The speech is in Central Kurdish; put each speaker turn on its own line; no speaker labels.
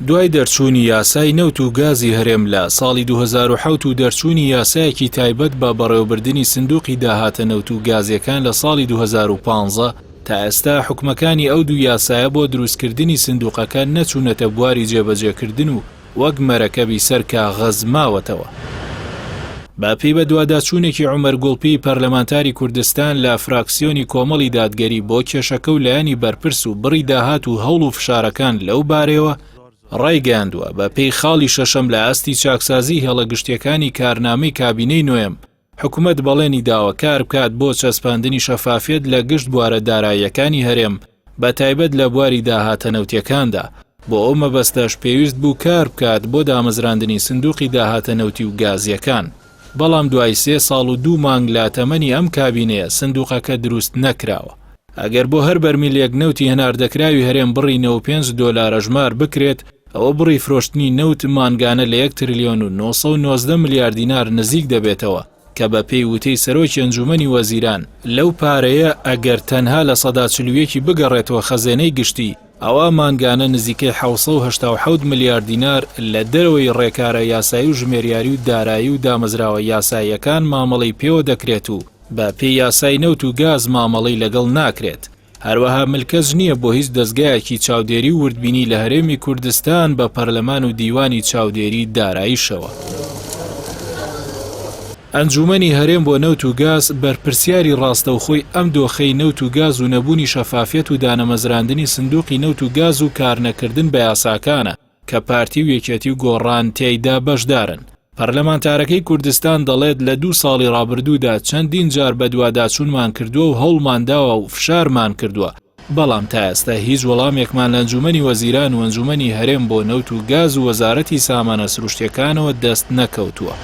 دوای دەرچوونی یاسای نەوت و گازی هەرێم لە ساڵی 2007 و دەرچوونی یاسایەکی تایبەت بە بەڕێوەبردنی سندوقی داهاتە نەوت و گازیەکان لە ساڵی 2015 تا ئێستا حوکمەکانی ئەو دوو یاسایە بۆ دروستکردنی سندوقەکە نەچوونەتە بواری جێبەجێکردن و وەک مەرەکەبی سەر کاغەز ماوەتەوە. بە پێی بەدواداچوونێکی عومەر گوڵپی پەرلەمانتاری کوردستان لە فراکسیۆنی کۆمەڵی دادگەری بۆ کێشەکە و لایەنی بەرپرس و بڕی داهات و هەوڵ و فشارەکان لەو بارەیەوە ڕایگەیاندووە، بە پێی خاڵی شەشەم لە ئاستی چاکسازی هێڵە گشتیەکانی کارنامەی کابینەی نۆیەم، حکومەت بەڵێنی داوە کاربکات بۆ چەسپاندنی شەفافیەت لە گشت بوارە داراییەکانی هەرێم بەتایبەت لە بواری داهاتە نەوتیەکاندا، بۆ ئەو مەبەستەش پێویست بوو کاربکات بۆ دامەزراندنی سندوقی داهاتە نەوتی و گازیەکان، بەڵام دوای سێ ساڵ و دوو مانگ لە تەمەنی ئەم کابینەیە سندوقەکە دروست نەکراوە. ئەگەر بۆ هەر بەرمیلێک نەوتی هەناردەکراوی هەرێم بڕی 95 دۆلار ئەژمار بکرێت، ئەوە بڕی فرۆشتنی نەوت مانگانە لە یەک ترلیۆن و 919 ملیار دینار نزیک دەبێتەوە کە بە پێی وتەی سەرۆکی ئەنجومەنی وەزیران، لەو پارەیە ئەگەر تەنها 41% ی بگەڕێتەوە خەزێنەی گشتی، ئەوا مانگانە نزیکەی 787 ملیار دینار لە دەرەوەی ڕێکارە یاسایی و ژمێریاری و دارایی و دامەزراوە یاساییەکان مامەڵەی پێوە دەکرێت و بە پێی یاسای نەوت و گاز مامەڵەی لەگەڵ ناکرێت. هەروەها ملکەچ نییە بۆ هیچ دەزگایەکی چاودێری و وردبینی لە هەرێمی کوردستان بە پەرلەمان و دیوانی چاودێری داراییشەوە. ئەنجوومەنی هەرێم بۆ نەوت و گاز بەرپرسیاری ڕاستەوخۆی ئەم دۆخەی نەوت و گاز و نەبوونی شەفافیەت و دانەمەزراندنی سندوقی نەوت و گاز و کارنەکردن بە یاساکانە کە پارتی و یەکێتی و گۆڕان تێیدا بەشدارن. پەرلەمانتارەکەی کوردستان دەڵێت لە دوو ساڵی ڕابردوودا چەندین جار بەدواداچوونمان کردووە و هەوڵمان داوە و فشارمان کردووە، بەڵام تا ئێستا هیچ وەڵامێکمان لە ئەنجوومەنی وەزیران و ئەنجوومەنی هەرێم بۆ نەوت و گاز و وەزارەتی سامانە سروشتییەکانەوە دەست نەکەوتووە.